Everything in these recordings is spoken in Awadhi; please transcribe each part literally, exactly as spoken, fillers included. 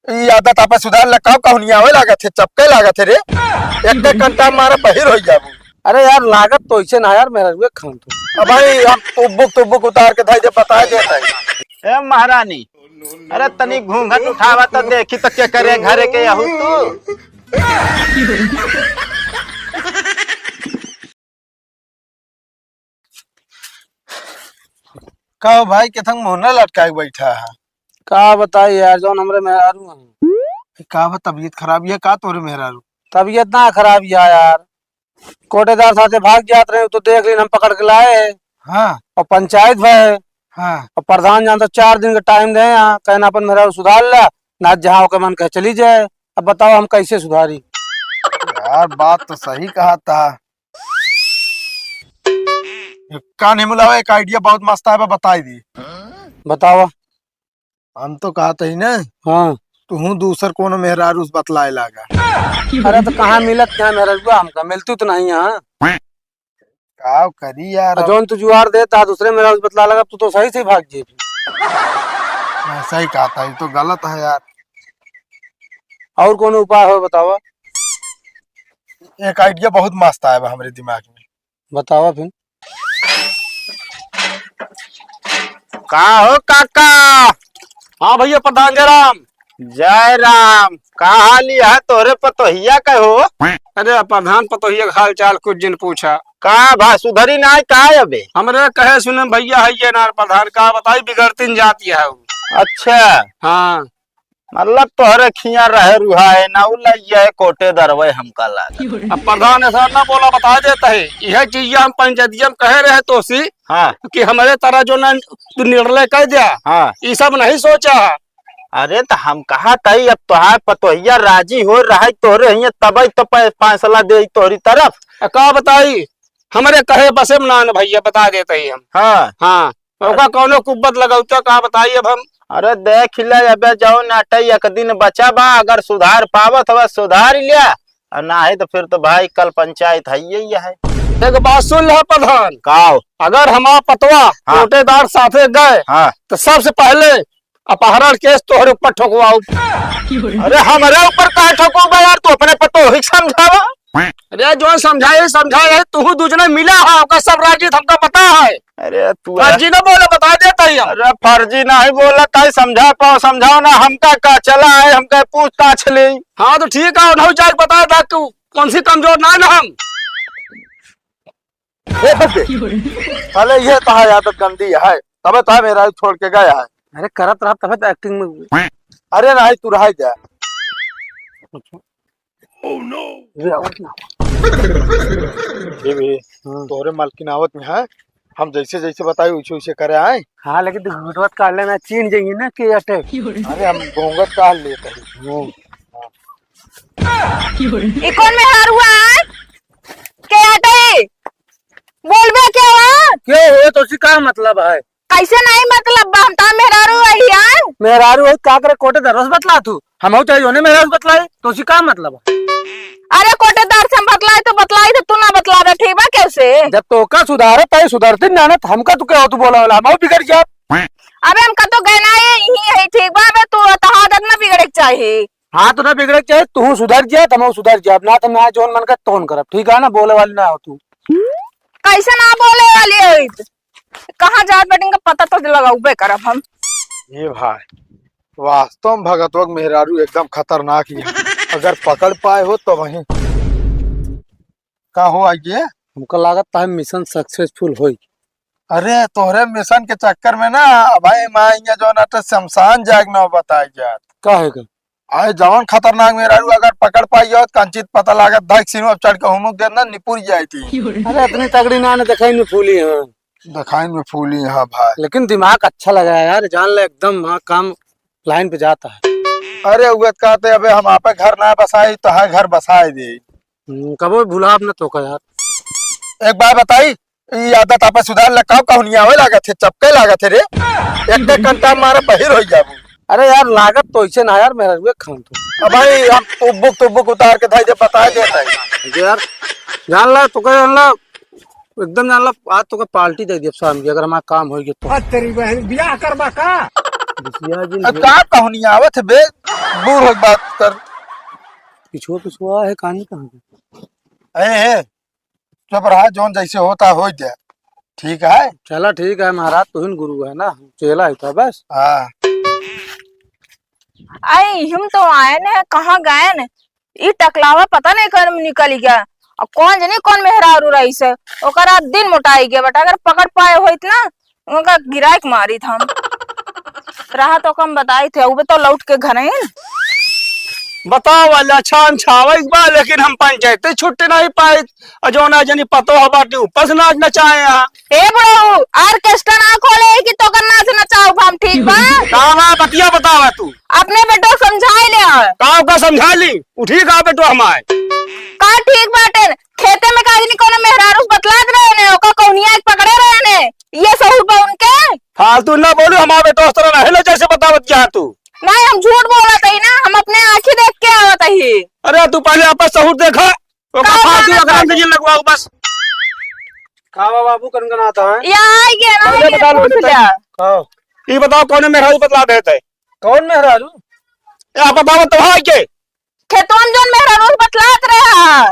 ई आदत आपे सुधार ला, काव कहूँ नहीं आवे लागत है, चपके लागत है रे। एक एक घंटा मारा बहिर हो जाबू। अरे यार, लागत तो ऐसे ना यार, मेहरारुए खान तो। अब भाई, हम तुब्बुक तुब्बुक उतार के धाई दे, बताए देता है। ए महारानी, अरे तनी घूंघट उठावा तो देखी तो के करे घरे के यहू तू। का हो भाई, केथंग मुँह ना लटकाए के बैठा है? का बताई यार, जौन हमरे मेहरारू हैं। का बा, तबीयत खराब है का तोरे मेहरारू? तबीयत ना खराब है यार, कोटेदार साथे भाग जात रहे, तो देख लीन हम पकड़ के लाए हैं। हाँ। और पंचायत भय है। हाँ। और प्रधान जान तो चार दिन का टाइम दे हैं, कहना अपन मेहरारू सुधार ला, ना जहाँ ओके मन कहे चली जाए। अब बताओ हम कैसे सुधारी? यार बात तो सही कहा था। एक कान ही मिलाओ, एक आइडिया बहुत मस्त है, बताई दी। बताओ। हम तो कहत ही ना। हाँ। तुहूँ दूसर कोनो मेहरारू से बतलाए लागा। अरे तो कहाँ मिलत क्या मेहरारू हमका? मिलती तो नहीं यहाँ। का करी यार, अब जौन तू जुआर देता, दूसरे मेहरारू से बतला लगा, तू तो सही से भाग जे। मैं सही कहता, ये तो गलत है यार। और कोनो उपाय हो बतावा? एक आइडिया बहुत मस्त आया बा हमरे दिमाग में। बतावा फिर। का हो काका? हाँ भैया प्रधान, जय राम। जय राम। का हाल है तोरे पतोहिया का हो? अरे प्रधान, पतोहिया का हाल चाल कुछ जिन पूछा। का भा सुधरी नाय का अबे? हमरे कहे सुने भैया है ये नार प्रधान, का बताई बिगड़तीन जाती है वो। अच्छा। हाँ। मतलब तोहरे खिया रहे रुहा है ना, उ लइया है कोटेदरवे हमका लागे। अब प्रधान ऐसा ना बोला, बता देता है, यह चीज हम पंचायतिया में कहे रहे तोसी हाँ। कि हमरे तरह जो ना तू निर्णय कर दिया, हाँ। ये सब नहीं सोचा है। अरे तो हम कहा तई, अब तोहार पतोहिया राजी हो रहा है तोहरे हियां, तबई तो पै-, फैसला दे तोहरी तरफ। आ, का बताई, हमरे कहे बसे में ना न भैया, बता देते ही हम। हाँ। हाँ। ओका कौनो कुब्बत लगौता का बताई अब हम? अरे देख ले, अबे जौन अटई एक दिन बचा बा, अगर सुधार पावत हवा सुधार लिया, और ना है तो फिर तो भाई कल पंचायत है ये, ये है। एक बात सुन ले प्रधान। काओ? अगर हमार पतवा हाँ। कोटेदार साथे गए हाँ। तो सबसे पहले अपहरण केस तोहरे ऊपर ठोकवाऊ। अरे हमरे ऊपर काहे ठोकवाऊ बा यार, तू अपने पतोही के समझावा। अरे जौन समझाए समझाए, तू दू जने मिला है, ओकर सब राजी हमका पता है। अरे तू फर्जी ना बोले, बता देता ही हम। अरे फर्जी नहीं बोला, ताई समझा पाओ, समझाओ ना, हमका का चला है, हमका पूछताछ ले। हाँ तो ठीक है, नहीं जाके बता दा तू कौन सी कमजोर ना, ना हम। ए, हट दे। साले ये तो है, आदत गंदी है, तबे तो है मेरा छोड़ के गया है। अरे करत रहा तबे तो एक्टिंग में। अरे नहीं, तू रहा जा। ये आवत ना। ये भी हाँ। तोहरे मालकिन आवत में है, हम जैसे जैसे बताई वैसे वैसे करे आए। हाँ, लेकिन तू घूंघट काढ़ लेना, चीन जाइए ना के अटे। अरे हम घूंघट काढ़ लेते हैं। हाँ। ई कौन मेहरारू है? के अटे? बोलबे क्या हुआ? के हो, तोसी का मतलब है? कैसे नहीं मतलब बा? हम तो मेहरारू है यार। मेहरारू है, का करे कोटेदार से बतला तू? हम हो चाहे जोने मेहरारू से बतलाए, तोसी का मतलब है? अरे कोटेदार से हम बतलाए तो बतलाई, तो तू ना बतलावे, ठीक बा कैसे? जब तोका सुधारे ताई सुधरती ना, ना तो हमका तू क्या हो, तू बोला वाला, हम बिगड़ जाब। अबे हमका तो गहना ये यही है, ठीक बा? अबे तू तोहार आदत ना बिगड़े के चाही। हाँ, तो ना बिगड़े के चाही, तू सुधर जा, तो हम सुधर जाब, ना तो मैं जोन मन का तोन करब, ठीक है ना? बोले वाली ना हो तू। कैसे ना बोले वाली है? कहाँ जात बाटिन का पता तो लगाउबे करब हम। ये भाई, वास्तव में भगतवा के मेहरारू एकदम खतरनाक ही है। अगर पकड़ पाए हो तो वहीं का हो आइए। हमका लागत है मिशन सक्सेसफुल होई। अरे तोहरे मिशन के चक्कर में ना भाई, मैं यहाँ जो ना तो शमशान जाए के ना बताई जात। का है का? आए जवन खतरनाक मेहरारू अगर पकड़ पाई हो, कंचित पता लागत धाक सीनू अब चढ़ के हुमुक देत ना निपुर जाए थी। अरे इतनी तगड़ी ना, ना देखाई में फूली है। देखाई में फूली है भाई। लेकिन दिमाग अच्छा लगा है यार, जान ले एकदम हाँ काम लाइन पे जाता है। अरे उगत कहते अबे हम आपे घर ना बसाई तो है घर बसाए दे। हम्म, कबो भुलाब न तोका यार। एक बात बताई, ई आदत आपे सुधार ला, काव कहूँ नहीं आवे लागत है, चपके लागत है रे। एक एक घंटा मारे बहिर हो जाबू। अरे यार, लागत तो ऐसे ना यार, मेहरारुए खान तो। अब भाई, हम तुब्बुक तुब्बुक उतार के धाई दे, बताए देता है। अरे यार, जान ला, तोका जान ला, एकदम जान ला, आज तोका पार्टी दे दिया शाम की, अगर हमारा काम हो गया तो। आज तेरी बहन ब्याह करबा का? बिसिया जी अब नहीं। का कहनी आवत है बे? दूर हो बात कर। पिछुआ पिछुआ है, कहानी कहाँ है? ए, ए, चुप रहा, जौन जैसे होता हो जाए, ठीक है? चला ठीक है महाराज, तुहिन गुरु है ना, चेला है था बस। हाँ। आई, हम तो आए न, कहाँ गए न? ई टकलावा पता नहीं कहाँ निकल गया। अब कौन जनी कौन मेहरारू रही से, ओकर रात दिन मोटाई गया बेटा। अगर पकड़ पाए होइत ना, उनका गिराए के मारित हम। रहा तो कम बताई थे, उबे तो लौट के घर आइन। बताओ वाला छान छावे एक बार, लेकिन हम पंचायत छुट्टी नहीं पाई। और जौन आ जनी पतो हो बाटी ऊपर से नाच नचाए यहाँ। ए बुढ़ऊ, ऑर्केस्ट्रा ना खोले कि तोकर नाच नचाऊ हम, ठीक बा? का बा, बतिया बतावा तू। अपने बेटो समझाई ले आवे। का ओका समझा ली? उठी का बेटो हमार? का ठीक बाटे? खेते में का आदमी कोनो मेहरारू से बतलात रहे ने, ओका कौनिया के पकड़े रहे ने, ये सहूर बा उनके? फालतू ना बोलू, हमार बेटो उस तरह नहीं ना जैसे बतावत क्या तू। नहीं, हम झूठ बोलत हई ना, हम अपने आँखी देख के आवत हई। अरे तू पहले आपन सहूर देखा, ओका का फालतू बात अकरम है? के जिन लगवाऊ बस। का बा बाबू, कनकनाता है? या आई गया ना, पहले ये बता लो पूछ बेटा। लिया। हाँ। ई बताओ, कौन मेहरारू बतला देते? कौन मेहरारू? ए, आप बताओ तो भाई के। खेतवा में जौन मेहरारू बतलात रहे हा।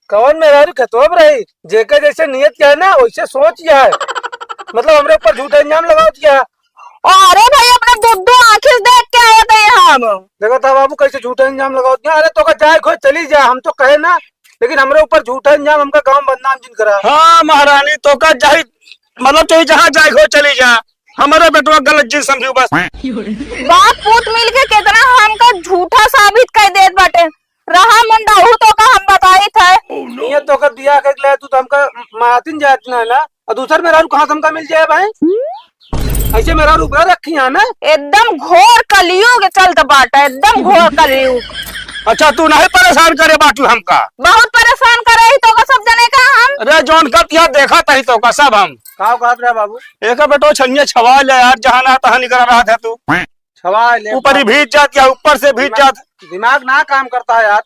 कौन मेहरारू खेतवा में रही? जेकर जैसे नियत क्या है ना, वैसे सोच क्या है। मतलब हमरे ऊपर झूठा इल्जाम लगावत क्या है? अरे भाई, अपने दुद्दू आँखी से देख के आवत है हम। देखा था बाबू, कैसे झूठा इल्जाम लगावत क्या? अरे तो का जाए खोए चली जा, हम तो कहे ना, लेकिन हमरे ऊपर झूठा इल्जाम, हमका गाँव में बदनाम जिन करा। हाँ महारानी, तो का जाए, मतलब चाहे जहाँ जाए खोए चली जा, हमरे बेटवा गलत जिन समझू बस। बाप पूत मिल के केतना हमका झूठा साबित कर देत बाटे। रहा मुंडा, ऊ तो का हम बताइत है। ये तो कर बियाह कर ले तू, तो हमका मातिन जात ना है ना। और दूसर मेहरारू कहाँ से हमका मिल जाए भाई? ऐसे मेहरारू ऊपर रखी है ना। एकदम घोर कलयुग चलत बाटे, एकदम घोर कलयुग। अच्छा, तू नहीं परेशान करे बाटू हमका? बहुत परेशान करे ही तो का सब जने का हम। अरे जौन का तिया देखा तही तो का सब हम। का कहत रहे बाबू? एक बेटो छनिया छवा ले यार, जहाँ ना तहाँ निकल रहा था तू। छवा ले। ऊपर ही भीज जात या ऊपर से भीज दिमाग, जात। दिमाग ना काम करता है यार।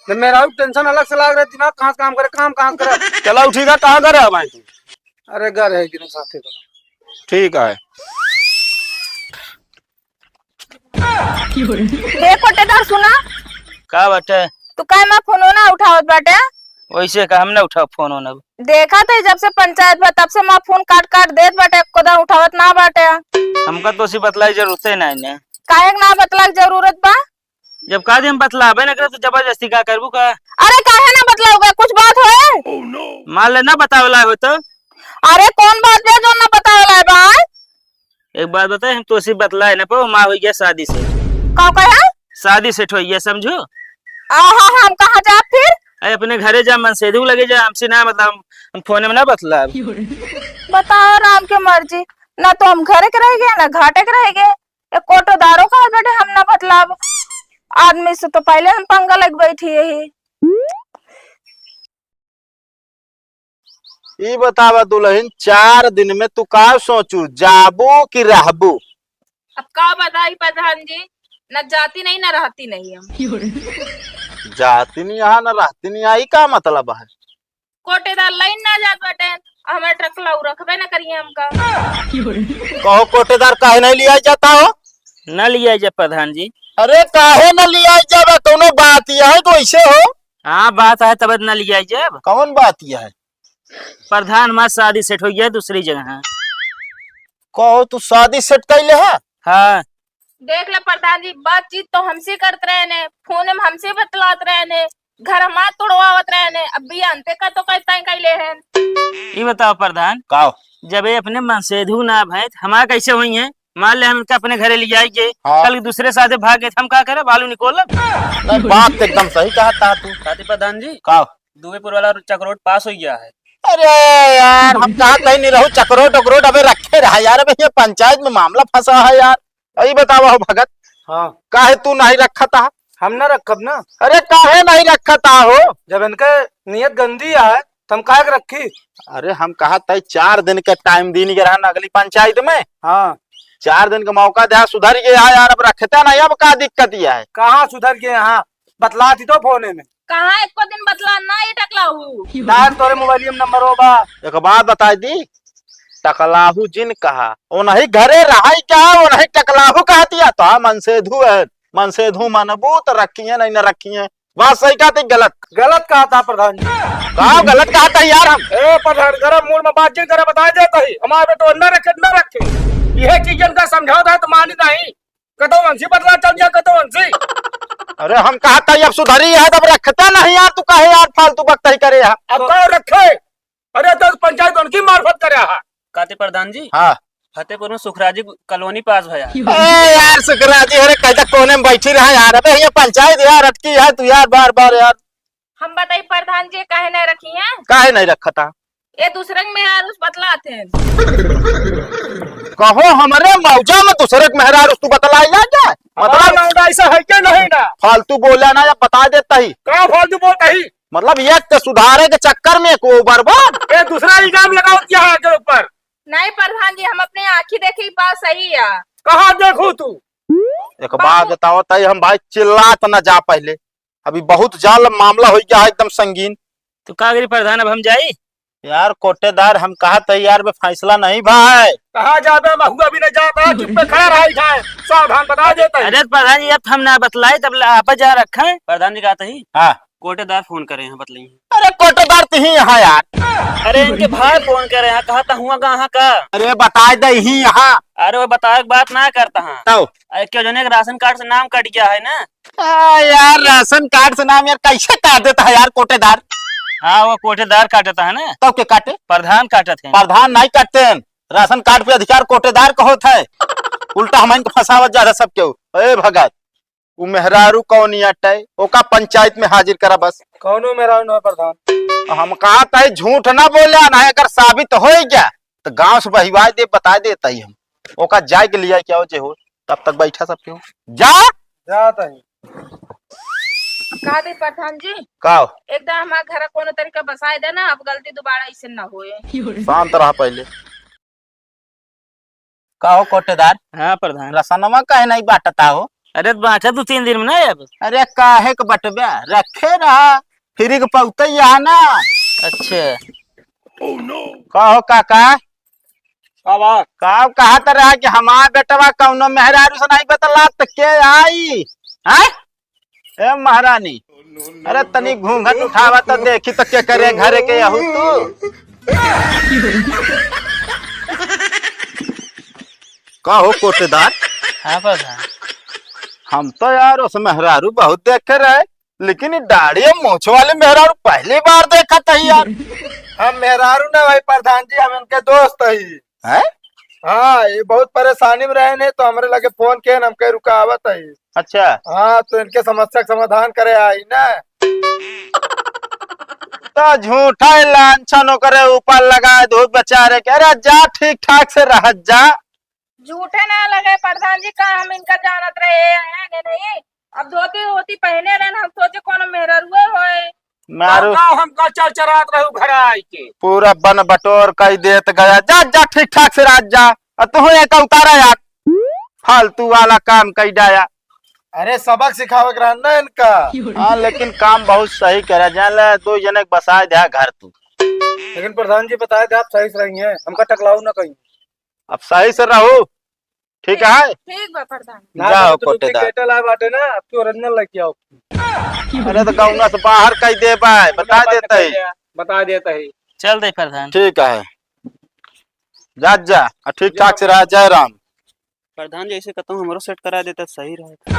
जब मेहरारू टेंशन अलग से लाग रहे, दिमाग कहाँ से काम करे, काम कहाँ से करे? चला उठी का, कहाँ करे अब आए तू? अरे घर है कि नहीं साथे करो। ठीक है। देखो टेडर सुना। का बाटे? तू काहे मा फोनो ना उठावत बाटे? वैसे का हम ना उठाव फोन वोन अब। देखा थे जब से पंचायत बा तब से मा फोन काट काट देत बाटे, एको दान उठावत ना बाटे। हमका तो सी बतलाई जरूरते नहीं ने। काहे के ना बतला के जरूरत बा? जब कह दी हम बतलाबे न करे तो जबरदस्ती का करबू का? अरे काहे ना बतलाऊबे, कुछ बात होए? मान ले ना बतावे लायक हो तो। अरे कौन बात बे जो ना बतावे लायक बा? एक बात बताए, हम तो सी बतलाए ना पाओ, माँ हो गया शादी से। का कहे? शादी सेट हो गया, समझो। आहा, हम कहाँ जाब फिर? अरे अपने घरे जा, मनसेधू लगे जा, हमसे ना मतलब, हम फोने में ना बतलाब। बताओ राम के मर्जी, ना तो हम घरे के रह गए, ना घाटे के रह गए। एक कोटोदारो कहा बेटे हम ना बतलाब। आदमी से तो पहले हम पंगा लग बैठी यही। ई बतावा दुल्हन, चार दिन में तू का सोचू, जाबू कि रहबू? अब का बताई प्रधान जी, न जाती नहीं न रहती नहीं हम। जाती नहीं यहाँ न रहती नहीं यहाँ, ई का मतलब है? कोटेदार लाइन ना जात बाटे, हमारे ट्रक लाऊ रखबे ना करिए हमका। कहो कोटेदार काहे नहीं लिया जाता हो? ना लिया जा प्रधान जी। अरे काहे न लिया जाबे, कौनो बात यह है तो ऐसे हो? हाँ बात है तब न लिया जाब। कौन बात यह है? प्रधान हमार शादी सेट हो गया दूसरी जगह। कहो तू शादी सेट कैले है? हाँ। देख ले प्रधान जी, बातचीत तो हमसे करत रहे ने, फोन में हमसे बतलात रहे ने, घर हमार तोड़वावत रहे ने, अब बियाह अंते का तो कहता ही कैले हैं। ई बताओ प्रधान, का? जब ये अपने मनसेधू ना भैं, हमार कैसे हुई हैं? मान ले हम इनका अपने घरे ले आइए, हाँ। कल दूसरे साथे भाग गए, हम का करे? बालू निकोलब? नहीं, बात तो एकदम सही कहता तू। साथी प्रधान जी, का? दुबेपुर वाला चकरोट पास हो गया है। अरे यार, हम कहा कहीं नहीं रहू, चकरोट उकरोट अबे रखे रहा यार, अबे ये पंचायत में मामला फंसा है यार। यही बतावा हो भगत, हाँ। काहे तू नहीं रखता? हम ना रखब ना। अरे काहे नहीं रखता हो? जब इनके नियत गंदी है, तो हम काहे के रखी? अरे हम कहा तय चार दिन के टाइम दीन के रहन अगली पंचायत में। हाँ। चार दिन का मौका दे, सुधर गया यार, अब रखता नहीं, अब का दिक्कत यह है? कहाँ सुधर गए? हाँ, बतला दी तो फोने में। कहाँ एको दिन बतला ना ये टकला हूँ। ना तोरे मोबाइल में नंबर हो बा। एक बात बताई दी, टकलाहू जिन कहा, ओनही घरे रहाई का, ओनही टकलाहू कहतिया, तो हाँ, मनसेधू है, मनसेधू मनबू तो रखिए, नहीं न रखिए। बात सही कहती, गलत? गलत कहता प्रधान जी। का गलत कहता यार हम? ए प्रधान, गरम मूड में बात जिन करे, बताइ देत ही, हमार बेटवा न रखे, न रखे। यह चीज इनका समझावत है तो मानी नहीं। कतौ वंशी बदला चल जा, कतौ वंशी। अरे हम कहत ही अब सुधरी है, तब रखता नहीं यार, तू काहे यार फालतू बकतही करे है? अब का रखे? अरे तो पंचायत उनकी मार्फत करे है। कहते प्रधान जी, हाँ। फतेहपुर में सुखराजी कॉलोनी पास भया है। ए यार सुखराजी, अरे कैसे कोने में बैठी रहा यार, अबे ये पंचायत यार अटकी है तू यार, बार बार यार। हम बताई प्रधान जी काहे नहीं रखी हैं? काहे नहीं रखता? ये दूसरे के मेहरारू से बतलात हैं। कहो हमरे मौजा में दूसरे के मेहरारू से तू बतलाई जा क्या? हमारा मतलब लौंडा ऐसा है क्या नहीं ना? फालतू बोला ना, या बता देता ही। का फालतू बोलता ही? मतलब एक के सुधारे के चक्कर में को बर्बाद। ये दूसरा इल्जाम लगाओ क्या है के ऊपर? नहीं प्रधान जी, हम अपने आँखी देखी बात सही है। कहाँ देखू तू? एक बात बताओ ताई, हम भाई चिल्लात ना जा पहले, अभी बहुत जाल मामला हो गया है एकदम संगीन। तो का करी प्रधान, अब हम जाई? यार कोटेदार, हम कहत ही यार, बे फैसला नहीं भाई। कहाँ जाबे, महुआ भी नहीं जाता, चुप्पे खड़ा रहा जाए, सावधान बता देता ही। अरे प्रधान जी, अब हम ना बतलाई, तब आप जा रखे। प्रधान जी कहते ही हाँ। कोटेदार फोन करे हैं, बतलाई। अरे कोटेदार तो ही यहाँ यार। अरे इनके भाई फोन करे हैं, कहा था हुआ कहाँ का? अरे बताए दे ही यहाँ। अरे वो बताए के बात ना करता हाँ। तब? अरे क्यों जने के राशन कार्ड से नाम कट गया है ना। आ, यार राशन कार्ड से नाम यार कैसे काट देता है यार कोटेदार? हाँ वो कोटेदार काटता है ना। तब के काटे? प्रधान काटत है। प्रधान नहीं काटते हैं, राशन कार्ड पे अधिकार कोटेदार का होता है। उल्टा हम इनको फंसावत जा रहा सब केहू। ए भगत, उ मेहरारू कौन अटै, ओका पंचायत में हाजिर करा बस। कौनो मेहरारू ना प्रधान। हम कहत ही झूठ ना बोला ना, अगर साबित हो गया तो गांव से बहिवाए दे, बता देता ही हम। ओका जाए के लिया क्या हो जे हो, तब तक बैठा सब केहू। जा। जाता ही। कहा दे प्रधान जी। का? एकदम हमारे घर कोनो तरीका बसाए देना, अब गलती दोबारा ऐसे ना होए। शांत रहा पहले। का हो कोटेदार? हाँ प्रधान। रसनवा काहे नहीं बांटता हो? अरे तो बांटा दो तीन दिन में ना अब। अरे काहे के बटबे, रखे रहा, फ्री के पौते ही है ना। अच्छा। का हो काका? का बा? का कहत रहा कि हमार बेटवा कौनो मेहरारू से नहीं बतला तो के आई? हैं? ए महारानी, अरे तनी घूंघट उठावा त देखी त के करे घरे के यहू तू। का हो कोटेदार? हाँ प्रधान। हम तो यार उस मेहरारू बहुत देखे रहे, लेकिन ये दाढ़ी और मूछ वाले मेहरारू पहली बार देखत ही यार। हम मेहरारू ना भाई प्रधान जी, हम इनके दोस्त ही। हैं? हाँ, ये बहुत परेशानी में रहे ने, तो हमरे लगे फोन के, हम कहे रुकावत है। अच्छा। हाँ, तो इनके समस्या के समाधान करे आई ना। तो झूठा ही लांछन ओकरे ऊपर लगाए धूप बेचारे के। अरे जा, ठीक ठाक से रह जा। झूठे ना लगे प्रधान जी, का हम इनका जानत रहे हैं ने नहीं? अब धोती धोती पहने रहन, हम सोचे कोनो मेहररुए होए। मारू। का हमका चरचरात रहू घर आई के? पूरा बन बटोर कई देत गया। जा, जा, ठीक ठाक से रात जा। आ तू एक उतारा यार, फालतू वाला काम कई डाया। अरे सबक सिखावे के रहन ना इनका। हाँ, लेकिन काम बहुत सही करा। जान ले, दो जने के बसाए दे घर तू। लेकिन प्रधान जी बताए दे, आप सही से रही हैं, हमका टकलाऊ ना कहीं। अब सही से रहू, ठीक है? ठीक बा प्रधान। ना जाओ जाओ, तो कोटेदार। Duplicate लाए बाटे ना, अब तो original लेके आओ। अरे तो गौना से बाहर कई देबा, बता देता ही। बता देता ही। चल दे प्रधान। ठीक है, जा जा, आ ठीक ठाक से रह, जय राम। प्रधान जी ऐसे कतहूँ हमरो set करा देता सही रहता।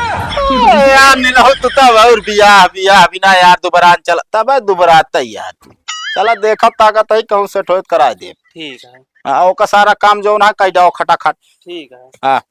ए, यार निलहू तू तब और बियाह, बियाह बिना यार दुबरान चला, तब दुबराता ही यार तू। चला देखब ताकत है कहूँ set होत करा दे। ठीक है। हाँ, ओका सारा काम जो ना कई जाओ खटाखट। ठीक है। हाँ।